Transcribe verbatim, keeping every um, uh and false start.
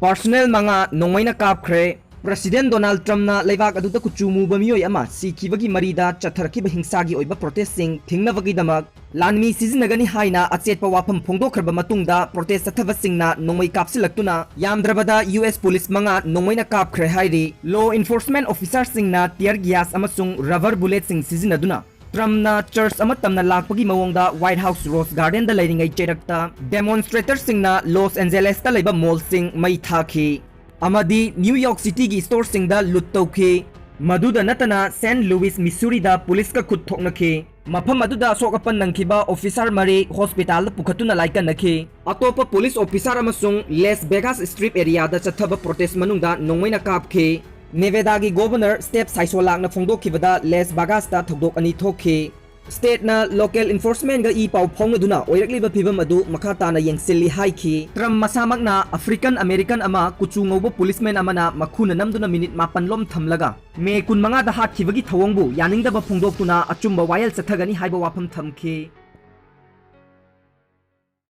Personnel ꯃꯉꯥ ꯅꯣꯡꯃꯩꯅ ꯀꯥꯞꯈ꯭ꯔꯦ꯫ President Donald Trumpꯅ ꯂꯩꯕꯥꯛ ꯑꯗꯨꯗ ꯀꯨꯆꯨ ꯃꯨꯕ ꯃꯤꯑꯣꯏ ꯑꯃ ꯁꯤꯈꯤꯕꯒꯤ ꯃꯔꯤꯗ ꯆꯠꯊꯔꯛꯈꯤꯕ ꯍꯤꯡꯁꯥꯒꯤ ꯑꯣꯏꯕ protestꯁꯤꯡ ꯊꯤꯡꯅꯕꯒꯤꯗꯃꯛ ꯂꯥꯟꯃꯤ ꯁꯤꯖꯤꯟꯅꯒꯅꯤ ꯍꯥꯏꯅ ꯑꯆꯦꯠꯄ ꯋꯥꯐꯝ ꯐꯣꯡꯗꯣꯛꯈ꯭ꯔꯕ ꯃꯇꯨꯡꯗ protest ꯆꯠꯊꯕꯁꯤꯡꯅ ꯅꯣꯡꯃꯩ ꯀꯥꯞꯁꯤꯜꯂꯛꯇꯨꯅ ꯌꯥꯝꯗ꯭ꯔꯕꯗ U S police ꯃꯉꯥ ꯅꯣꯡꯃꯩꯅ ꯀꯥꯞꯈ꯭ꯔꯦ ꯍꯥꯏꯔꯤ꯫ Law enforcement officerꯁꯤꯡꯅ tear gas ꯑꯃꯁꯨꯡ rubber bulletꯁꯤꯡ ꯁꯤꯖꯤꯟꯅꯗꯨꯅ Trumpꯅ church ꯑꯃ ꯇꯝꯅ ꯂꯥꯛꯄꯒꯤ ꯃꯑꯣꯡꯗ White House Rose Gardenꯗ ꯂꯩꯔꯤꯉꯩ ꯆꯩꯔꯛꯇ demonstratorꯁꯤꯡꯅ Los Angelesꯇ ꯂꯩꯕ mallꯁꯤꯡ ꯃꯩ ꯊꯥꯈꯤ ꯑꯃꯗꯤ New York Cityꯒꯤ storeꯁꯤꯡꯗ loot ꯇꯧꯈꯤ꯫ ꯃꯗꯨꯗ ꯅꯠꯇꯅ Saint Louis, Missouriꯗ policeꯀ ꯈꯨꯠ ꯊꯣꯛꯅꯈꯤ꯫ ꯃꯐꯝ ꯑꯗꯨꯗ ꯑꯁꯣꯛ ꯑꯄꯟ ꯅꯪꯈꯤꯕ officer ꯃꯔꯤ hospitalꯗ ꯄꯨꯈꯠꯇꯨꯅ ꯂꯥꯏꯀꯠꯅꯈꯤ꯫ ꯑꯇꯣꯞꯄ police officer ꯑꯃꯁꯨꯡ Las Vegas Strip areaꯗ ꯆꯠꯊꯕ protest ꯃꯅꯨꯡꯗ ꯅꯣꯡꯃꯩꯅ ꯀꯥꯞꯈꯤ꯫ Nevadaꯒꯤ governor Steve Sisolakꯅ ꯐꯣꯡꯗꯣꯛꯈꯤꯕꯗ Las Vegasꯇ ꯊꯧꯗꯣꯛ ꯑꯅꯤ ꯊꯣꯛꯈꯤ꯫ Stateꯅ local enforcementꯒ ꯏ ꯄꯥꯎ ꯐꯥꯎꯅꯗꯨꯅ ꯑꯣꯏꯔꯛꯂꯤꯕ ꯐꯤꯚꯝ ꯑꯗꯨ ꯃꯈꯥ ꯇꯥꯅ ꯌꯦꯡꯁꯤꯜꯂꯤ ꯍꯥꯏꯈꯤ꯫ Trump ꯃꯁꯥꯃꯛꯅ African American ꯑꯃ ꯀꯨꯆꯨ ꯉꯧꯕ policeman ꯑꯃꯅ ꯃꯈꯨꯅ ꯅꯝꯗꯨꯅ minute ꯃꯥꯄꯟ ꯂꯣꯝ ꯊꯝꯂꯒ May ꯀꯨꯟꯃꯉꯥꯗ ꯍꯥꯠꯈꯤꯕꯒꯤ ꯊꯧꯑꯣꯡꯕꯨ ꯌꯥꯅꯤꯡꯗꯕ ꯐꯣꯡꯗꯣꯛꯇꯨꯅ ꯑꯆꯨꯝꯕ ꯋꯥꯌꯦꯜ ꯆꯠꯊꯒꯅꯤ ꯍꯥꯏꯕ ꯋꯥꯐꯝ ꯊꯝꯈꯤ꯫